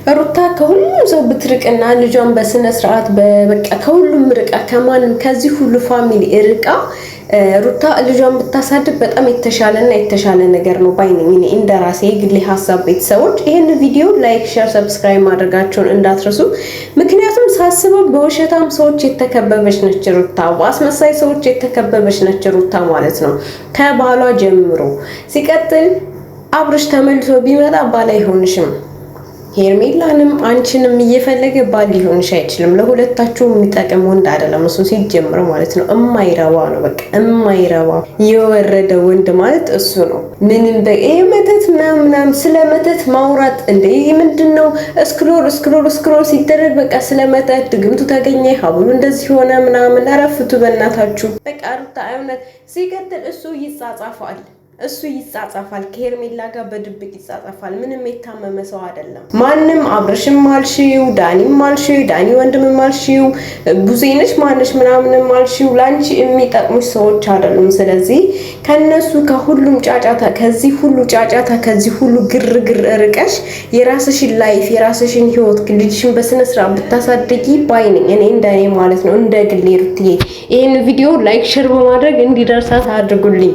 ሩታ ከሁሉም ሰው ብትርቅና ልጇን በስነ ስርዓት በቃ ከሁሉም ርቃ፣ ከማንም ከዚህ ሁሉ family ርቃ ሩታ ልጇን ብታሳድግ በጣም የተሻለና የተሻለ ነገር ነው ባይ ነኝ እኔ እንደ ራሴ የግሌ ሀሳብ። ቤተሰቦች፣ ይህን ቪዲዮ like፣ share፣ subscribe ማድረጋቸውን እንዳትረሱ። ምክንያቱም ሳስበው በውሸታም ሰዎች የተከበበች ነች ሩታ፣ በአስመሳይ ሰዎች የተከበበች ነች ሩታ ማለት ነው ከባሏ ጀምሮ። ሲቀጥል አብርሽ ተመልሶ ቢመጣ ባል አይሆንሽም። ሄርሜላንም አንቺንም እየፈለገ ባል ሊሆንሽ አይችልም። ለሁለታችሁ የሚጠቅም ወንድ አይደለም እሱ ሲጀምር ማለት ነው። እማይረባ ነው፣ በቃ እማይረባ የወረደ ወንድ ማለት እሱ ነው። ምንም መተት ምናምን ምናምን ስለ መተት ማውራት እንደ ምንድን ነው? Scroll scroll scroll ሲደረግ በቃ ስለ መተት፣ ድግምቱ ተገኘ፣ ሀብሉ እንደዚህ ሆነ ምናምን። እረፍቱ በእናታችሁ፣ በቃ ሩታ እውነት። ሲቀጥል እሱ ይጻጻፋል፣ እሱ ይጻጻፋል፣ ከሄርሜላ ጋር በድብቅ ይጻጻፋል። ምንም የታመመ ሰው አይደለም። ማንም አብርሽም አልሽው፣ ዳኒም አልሽው፣ ዳኒ ወንድምም አልሽው፣ ቡዜነሽ ማነሽ ምናምንም አልሽው፣ ላንቺ የሚጠቅሙሽ ሰዎች አይደሉም። ስለዚህ ከነሱ ከሁሉም ጫጫታ፣ ከዚህ ሁሉ ጫጫታ፣ ከዚህ ሁሉ ግርግር ርቀሽ የራስሽን life፣ የራስሽን ህይወት፣ ልጅሽን በስነ ስርዓት ብታሳድጊ ባይ ነኝ እኔ እንደኔ ማለት ነው፣ እንደ ግሌ ሩትዬ። ይህን ቪዲዮ like፣ share በማድረግ እንዲደርሳት አድርጉልኝ።